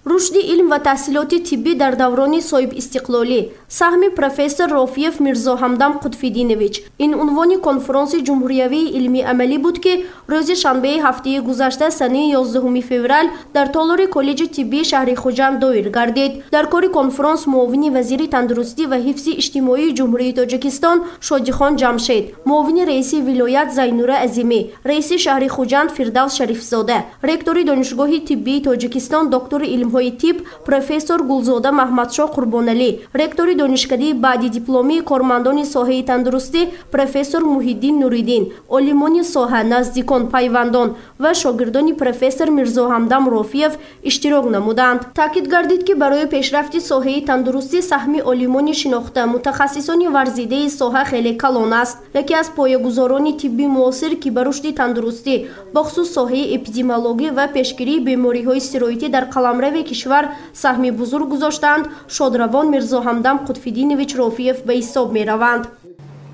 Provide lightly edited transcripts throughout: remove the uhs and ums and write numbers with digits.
Рушди илм ва таҳсилоти тиббӣ дар даврони соҳибистиқлолӣ, саҳми профессор Рофиев Мирзоҳамдам Қутфиддинович. Ин унвони конфронси ҷумҳуриявии илмии амалӣ буд, ки рӯзи шанбеи ҳафтаи гузашта, санаи 11 феврал, дар толори коллеҷи тиббии шаҳри Хуҷанд доир гардид. Дар кори конфронс муовини вазири тандурустӣ ва ҳифзи иҷтимоии Ҷумҳурии Тоҷикистон Шодихон Ҷамшед, муовини раиси вилоят Зайнура Азимӣ, раиси шаҳри Хуҷанд Фирдавс Шарифзода, ректори Донишгоҳи тиббии Тоҷикистон, доктори илмҳои тиб, профессор Гулзода Маҳмадшоҳ Қурбоналӣ, ректори донишкадаи баъди дипломии кормандони соҳаи тандурустӣ профессор Муҳиддин Нуриддин, олимони соҳа, наздикон, пайвандон ва шогирдони профессор Мирзоҳамдам Рофиев иштирок намуданд. Таъкид гардид, ки барои пешрафти соҳаи тандурустӣ саҳми олимони шинохта, мутахассисони варзидаи соҳа хеле калон аст. Яке аз поягузорони тибби муосир, ки ба рушди тандурустӣ, бахусус соҳаи эпидемиологӣ ва пешгирии бемориҳои сироятӣ дар қаламрави кишвар саҳми бузург гузоштаанд, шодравон Мирзоҳамдам Қутфиддинович Рофиев ба ҳисоб мераванд.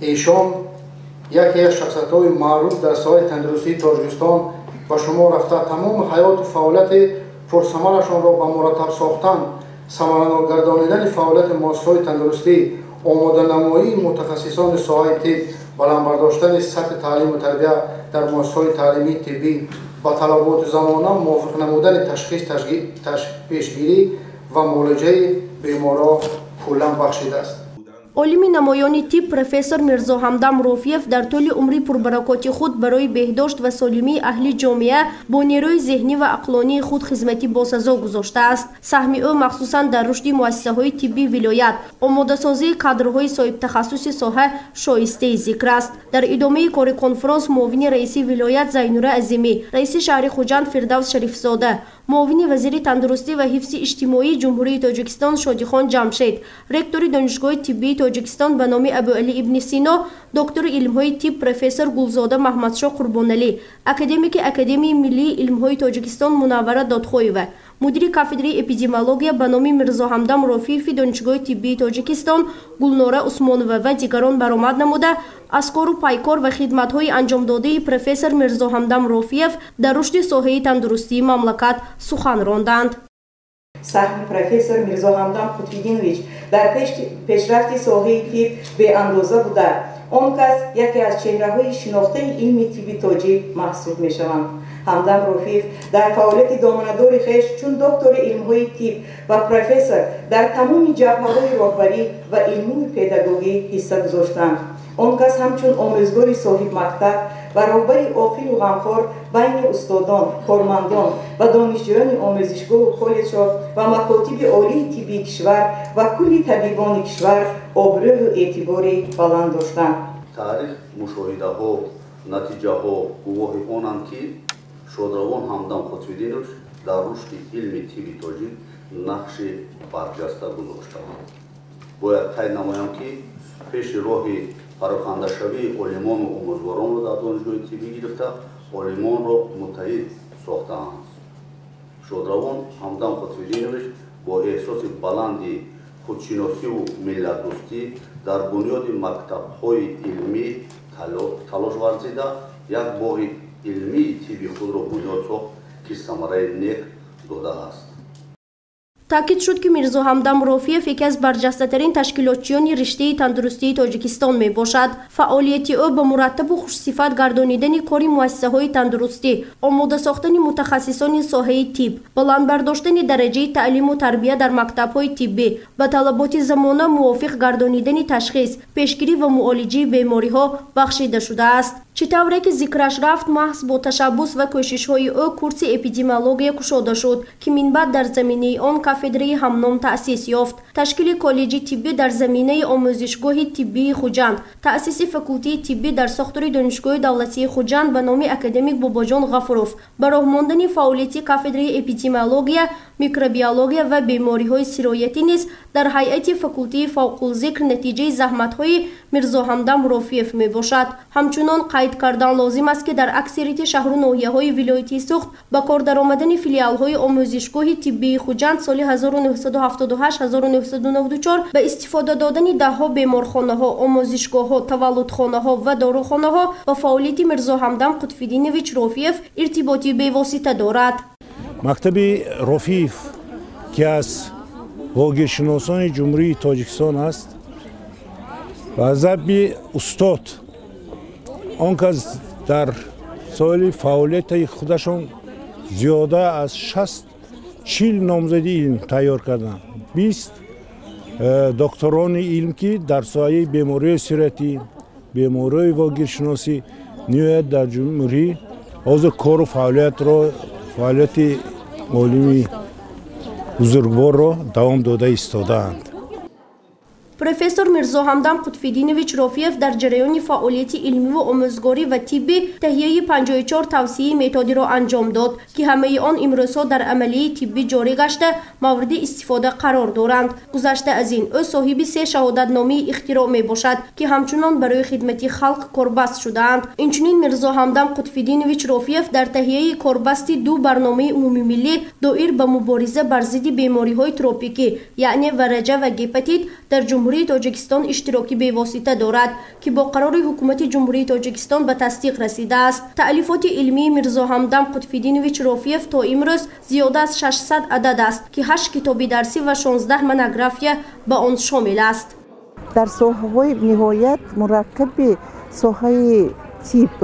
Эшон яке аз шахсиятҳои маъруф дар соҳаи тандурустии Тоҷикистон ба шумо рафта, тамоми ҳаёту фаъолияти пурсамарашонро ба мураттаб сохтан, самаранок гардонидани фаъолияти муассисаҳои тандурустӣ, омоданамоии мутахассисони соҳаи тиб, баланд бардоштани сатҳи таълиму тарбия дар муассисаҳои таълимии тиббӣ, ба талаботи замона мувофиқ намудани ташхис, пешгирӣ ва муолиҷаи беморон куллан бахшидааст. Олими намоёни тиб профессор Мирзоҳамдам Рофиев дар тӯли умри пурбаракоти худ барои беҳдошт ва солимии аҳли ҷомеа бо нерӯи зеҳнӣ ва ақлонии худ хизмати босазо гузоштааст. Саҳми ӯ махсусан дар рушди муассисаҳои тиббии вилоят, омодасозии кадрҳои соҳибтахассуси соҳа шоистаи зикр аст. Дар идомаи кори конфронс муовини раиси вилоят Зайнура Азимӣ, раиси шаҳри Хуҷанд Фирдавс Шарифзода, муовини вазири тандурустӣ ва ҳифзи иҷтимоии Ҷумҳурии Тоҷикистон Шодихон Ҷамшед, ректори Донишгоҳи тиббии Тоҷикистон ба номи Абуалӣ ибни Сино, доктори илмҳои тиб профессор Гулзода Маҳмадшоҳ Қурбоналӣ, академики Академияи миллии илмҳои Тоҷикистон Мунаввара Додхоева, мудири кафедраи эпидемиология ба номи Мирзоҳамдам Рофиеви Донишгоҳи тиббии Тоҷикистон Гулнора Усмонова ва дигарон баромад намуда, аз кору пайкор ва хидматҳои анҷомдодаи профессор Мирзоҳамдам Рофиев дар рушди соҳаи тандурустии мамлакат сухан ронданд. Саҳми профессор Мирзоҳамдам Қутфиддинович дар пешрафти соҳаи тиб беандоза буда, он кас яке аз чеҳраҳои шинохтаи илми тибби тоҷик маҳсуб мешаванд. Ҳамдам Рофиев дар фаъолияти доманадори хеш чун доктори илмҳои тиб ва профессор дар тамоми ҷабҳаҳои роҳбарӣ ва илмию педагогӣ ҳисса гузоштанд. Он кас ҳамчун омӯзгори соҳибмактаб ва роҳбари оқилу ғамхор байни устодон, кормандон ва донишҷӯёни омӯзишгоҳу коллеҷҳо ва макотиби олии тиббии кишвар ва кулли табибони кишвар обрӯю эътибори баланд доштанд. Таърих, мушоҳидаҳо, натиҷаҳо гувоҳи онанд, ки шодравон Ҳамдам Қутфиддинович дар рушди илми тибби тоҷик нақши барҷаста гузоштаанд. Бояд қайд намоям, ки пеши роҳи парокандашавии олимону омӯзгоронро дар донишгоҳи тиббӣ гирифта, олимонро муттаҳид сохтаанд. Шодравон Ҳамдам Қутфиддинович бо эҳсоси баланди худшиносиву миллатдӯстӣ дар бунёди мактабҳои илмӣ талош варзида, як боғи илмии тибби худро бунёд сохт, ки самараи нек додааст. Таъкид шуд, ки Мирзоҳамдам Рофиев яке аз барҷастатарин ташкилотчиёни риштаи тандурустии Тоҷикистон мебошад. Фаъолияти ӯ ба мураттабу хушсифат гардонидани кори муассисаҳои тандурустӣ, омода сохтани мутахассисони соҳаи тиб, баланд бардоштани дараҷаи таълиму тарбия дар мактабҳои тиббӣ, ба талаботи замона мувофиқ гардонидани ташхис, пешгирӣ ва муолиҷаи бемориҳо бахшида шудааст. Чӣ тавре ки зикраш рафт, маҳз бо ташаббус ва кӯшишҳои ӯ курси эпидемиология кушода шуд, ки минбаъд дар заминаи он кафедраи ҳамном таъсис ёфт. Ташкили коллеҷи тиббӣ дар заминаи омӯзишгоҳи тиббии Хуҷанд, таъсиси факултети тиббӣ дар сохтори Донишгоҳи давлатии Хуҷанд ба номи академик Бобоҷон Ғафуров, ба роҳ мондани фаъолияти кафедраи эпидемиология, микробиология ва бемориҳои сироятӣ низ дар ҳайати факултети фавқулзикр натиҷаи заҳматҳои Мирзоҳамдам Рофиев мебошад. Ҳамчунон қайд кардан лозим аст, ки дар аксарияти шаҳру ноҳияҳои вилояти Суғд ба кор даромадани филиалҳои омӯзишгоҳи тиббии Хуҷанд соли 1978-1994 ба истифода додани даҳҳо беморхонаҳо, омӯзишгоҳҳо, таваллудхонаҳо ва дорухонаҳо ба фаъолияти Мирзоҳамдам Қутфиддинович Рофиев иртиботи бевосита дорад. Мактаби Рофиев Яке аз вогиршиносони Ҷумҳурии Тоҷикистон аст ва заби устод он кас дар соли фаъолияти худашон зиёда аз 60-40 номзади илм тайёр карданд, 20 докторони илм, ки дар соҳаи бемориҳои сироятӣ, бемориҳои вогиршиносӣ ниҳоят дар ҷумҳурӣ ҳозир кору фаъолиятро, фаъолияти олими бузургворро давом дода истодаанд. Профессор Мирзоҳамдам Қутфиддинович Рофиев дар ҷараёни фаъолияти илмиву омӯзгорӣ ва тиббӣ таҳияи 54 тавсияи методиро анҷом дод, ки ҳамаи он имрӯзҳо дар амалияи тиббӣ ҷорӣ гашта, мавриди истифода қарор доранд. Гузашта аз ин, ӯ соҳиби се шаҳодатномаи ихтироъ мебошад, ки ҳамчунон барои хидмати халқ корбаст шудаанд. Инчунин Мирзоҳамдам Қутфиддинович Рофиев дар таҳияи корбасти ду барномаи умумимиллӣ доир ба мубориза бар зидди бемориҳои тропикӣ, яъне вараҷа ва гепатит дар Ҷумҳурии Тоҷикистон иштироки бевосита дорад, ки бо қарори Ҳукумати Ҷумҳурии Тоҷикистон ба тасдиқ расидааст. Таълифоти илмии Мирзоҳамдам Қутфиддинович Рофиев то имрӯз зиёда аз 600 адад аст, ки 8 китоби дарсӣ ва 16 монография ба он шомил аст. Дар соҳаҳои ниҳоят мураккаби соҳаи тиб,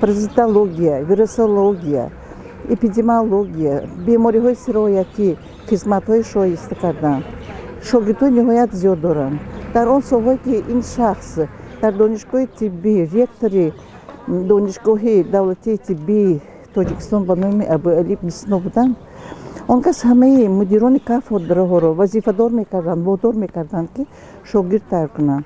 паразитология, вирусология, эпидемиология, бемориҳои сироятӣ хизматҳои шоиста карданд. Шогирдҳои ниҳоят зиёд доранд. Дар он соҳае ки ин шахс дар донишгоҳи тиббӣ, ректори Донишгоҳи давлатии тиббии Тоҷикистон ба номи Абуали ибни Сино буданд, он кас ҳамаи мудирони кафедраҳоро вазифадор мекарданд, водор мекарданд, ки шогирд тайёр кунанд.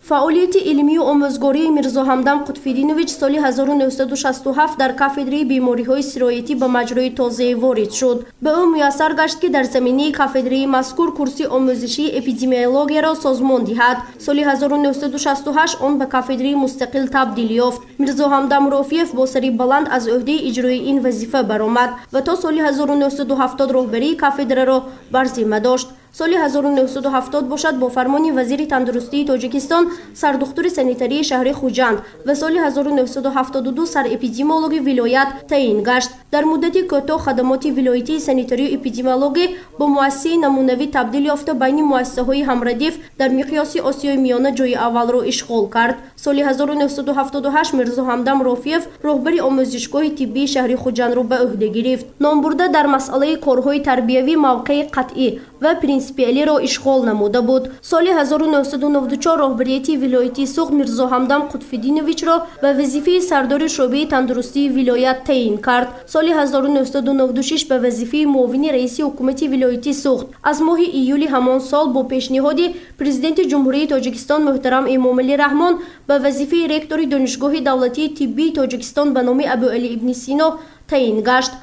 Фаъолияти илмию омӯзгории Мирзоҳамдам Қутфиддинович соли 1967 дар кафедраи бемориҳои сироятӣ ба маҷрои тозае ворид шуд. Ба ӯ муяссар гашт, ки дар заминаи кафедраи мазкур курси омӯзишии эпидемиологияро созмон диҳад. Соли 1968 он ба кафедраи мустақил табдил ёфт. Мирзоҳамдам Рофиев бо сари баланд аз ӯҳдаи иҷрои ин вазифа баромад ва то соли 1970 роҳбарии кафедраро бар зимма дошт. Соли 1970 бошад, бо фармони вазири тандурустии Тоҷикистон сардухтури санитарии шаҳри Хуҷанд ва соли 1972 сарэпидемиологи вилоят таъин гашт. Дар муддати кӯтоҳ хадамоти вилоятии санитарию эпидемиологӣ бо муассисаи намунавӣ табдил ёфта, байни муассисаҳои ҳамрадиф дар миқёси Осиёи Миёна ҷои аввалро ишғол кард. Соли 1978 Мирзоҳамдам Рофиев роҳбари омӯзишгоҳи тиббии шаҳри Хуҷандро ба ӯҳда гирифт. Номбурда дар масъалаи корҳои тарбиявӣ мавқеи қатъӣ ва принсипиалиро ишғол намуда буд. Соли 1994 роҳбарияти вилояти Суғд Мирзоҳамдам Қутфиддиновичро ба вазифаи сардори шӯъбаи тандурустии вилоят таъин кард. Соли 1996 ба вазифаи муовини раиси ҳукумати вилояти Суғд. Аз моҳи июли ҳамон сол бо пешниҳоди Президенти Ҷумҳурии Тоҷикистон муҳтарам Эмомалӣ Раҳмон ба вазифаи ректори Донишгоҳи давлатии тиббии Тоҷикистон ба номи Абуалӣ ибни Сино таъин гашт.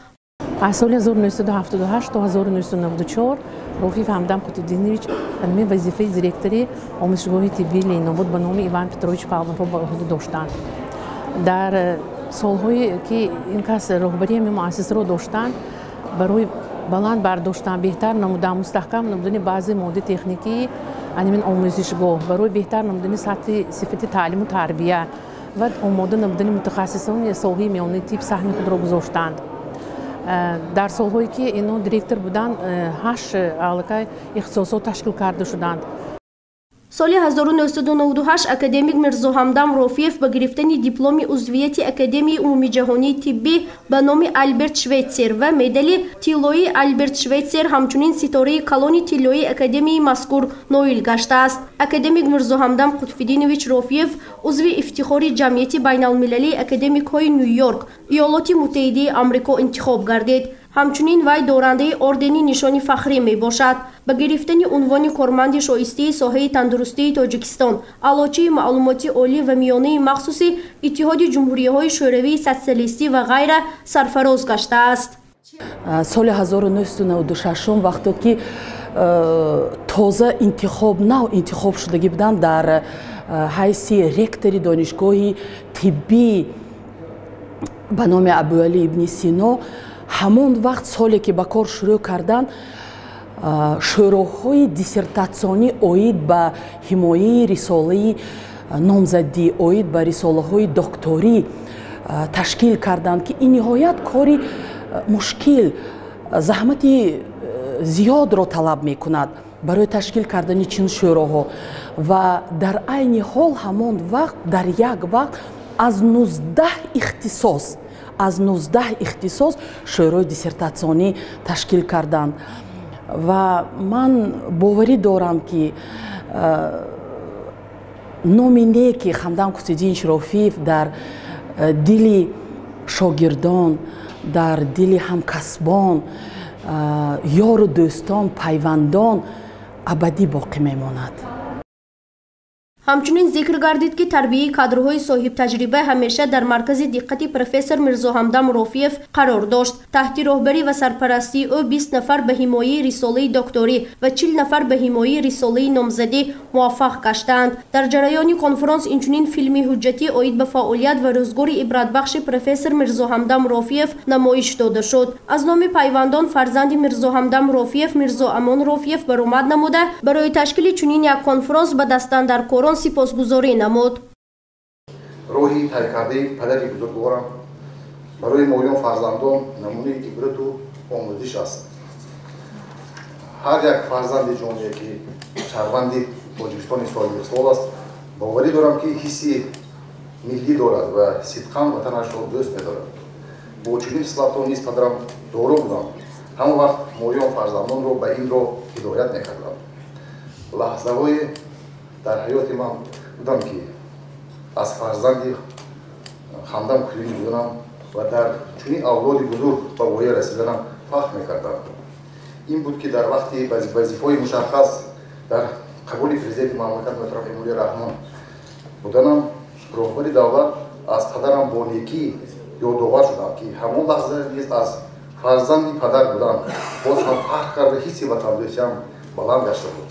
Аз соли 1978 то 1994 Рофиев Ҳамдам Қутфиддинович ҳамин вазифаи директори омӯзишгоҳи тиббии Ленинобод ба номи Иван Петрович Павловро ба ӯҳда доштанд. Дар солҳое ки ин кас роҳбарии ҳамин муассисаро доштанд, барои баланд бардоштан, беҳтар намудан, мустаҳкам намудани баъзе моддаи техникии ҳамин омӯзишгоҳ, барои беҳтар намудани сатҳи сифати таълиму тарбия ва омода намудани мутахассисони соҳаи миёнаи тиб саҳми худро гузоштанд. Дар солҳое ки ино директор буданд, 8 аллакай ихтисосҳо ташкил карда шуданд. Соли 1998 академик Мирзоҳамдам Рофиев ба гирифтани дипломи узвияти Академияи умумиҷаҳонии тиббӣ ба номи Альберт Швейтсер ва медали тиллоии Альберт Швейтсер, ҳамчунин ситораи калони тиллоии академияи мазкур ноил гаштааст. Академик Мирзоҳамдам Қутфиддинович Рофиев узви ифтихори Ҷамъияти байналмилалии академикҳои Ню-Йорк, Иёлоти Муттаҳидаи Амрико интихоб гардид. Ҳамчунин вай дорандаи ордени Нишони фахрӣ мебошад. Ба гирифтани унвони корманди шоистаи соҳаи тандурустии Тоҷикистон, аълочии маълумоти олӣ ва миёнаи махсуси Иттиҳоди Ҷумҳуриҳои Шӯравии Социалистӣ ва ғайра сарфароз гаштааст. Соли 1996, вақто ки тоза интихоб, нав интихоб шудагӣ буданд дар ҳайси ректори Донишгоҳи тиббӣ ба номи Абуалӣ ибни Сино, ҳамон вақт, соле ки ба кор шурӯъ карданд, шӯроҳои диссертатсионӣ оид ба ҳимояи рисолаи номзадӣ, оид ба рисолаҳои докторӣ ташкил карданд, ки ин ниҳоят кори мушкил, заҳмати зиёдро талаб мекунад барои ташкил кардани чунин шӯроҳо ва дар айни ҳол ҳамон вақт дар як вақт аз 19 ихтисос аз 19 ихтисос шӯрои диссертатсионӣ ташкил карданд. Ва ман боварӣ дорам, ки номи неки Ҳамдам Қутбиддинович Рофиев дар дили шогирдон, дар дили ҳамкасбон, ёру дӯстон, пайвандон абадӣ боқӣ мемонад. Ҳамчунин зикр гардид, ки тарбияи кадрҳои соҳибтаҷриба ҳамеша дар маркази диққати профессор Мирзоҳамдам Рофиев қарор дошт. Таҳти роҳбарӣ ва сарпарастии ӯ 20 нафар ба ҳимояи рисолаи докторӣ ва 40 нафар ба ҳимояи рисолаи номзадӣ муваффақ гаштаанд. Дар ҷараёни конфронс инчунин филми ҳуҷҷатӣ оид ба фаъолият ва рӯзгори ибратбахши профессор Мирзоҳамдам Рофиев намоиш дода шуд. Аз номи пайвандон фарзанди Мирзоҳамдам Рофиев Мирзоамон Рофиев баромад намуда, барои ташкили чунин як конфронс ба дастандаркорон сипосгузорӣ намуд. Роҳи тай кардаи падари бузургворам барои моён фарзандон намунаи ибрату омӯзиш аст. Ҳар як фарзанди ҷомеа, ки шаҳрванди Тоҷикистони соҳибистиқлол аст, боварӣ дорам, ки ҳисси миллӣ дорад ва сидқан ватанашро дӯст медорад. Бо чунин хислатҳо низ падарам доро буданд. Ҳамон вақт моён фарзандонро ба ин роҳ ҳидоят мекарданд. Лаҳзаҳое дар ҳаёти ман будам, ки аз фарзанди Ҳамдам Қутбиддин буданам ва дар чунин авлоди бузург ба воя расиданам фахр мекардам. Ин буд, ки дар вақти вазифаҳои мушаххас дар қабули президенти мамлакат муҳтарам Эмомалӣ Раҳмон буданам, роҳбари давлат аз падарам бо некӣ ёдовар шудам, ки ҳамон лаҳза низ аз фарзанди падар будан боз ҳам фахр карда, ҳисси ватандӯстиам баланд гашта буд.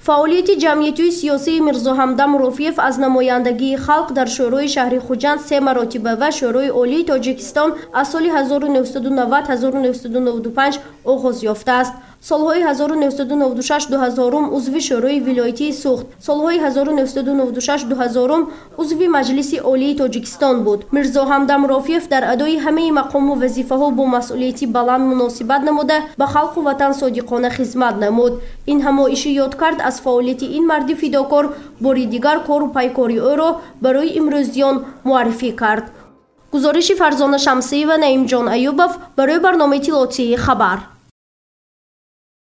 Фаъолияти ҷамъиятию сиёсии Мирзоҳамдам Рофиев аз намояндагии халқ дар Шӯрои шаҳри Хуҷанд се маротиба ва Шӯрои Олии Тоҷикистон аз соли 1990-1995 оғоз ёфтааст. Солҳои 1996-2000 узви Шӯрои вилоятии Суғд, солҳои 1996-2000 узви Маҷлиси Олии Тоҷикистон буд. Мирзоҳамдам Рофиев дар адои ҳамаи мақому вазифаҳо бо масъулияти баланд муносибат намуда, ба халқу ватан содиқона хизмат намуд. Ин ҳамоиши ёдкард аз фаъолияти ин марди фидокор бори дигар кору пайкори ӯро барои имрӯзиён муаррифӣ кард. Гузориши Фарзона Шамсиева, Наимҷон Аюбов барои барномаи иттилоотии «Хабар».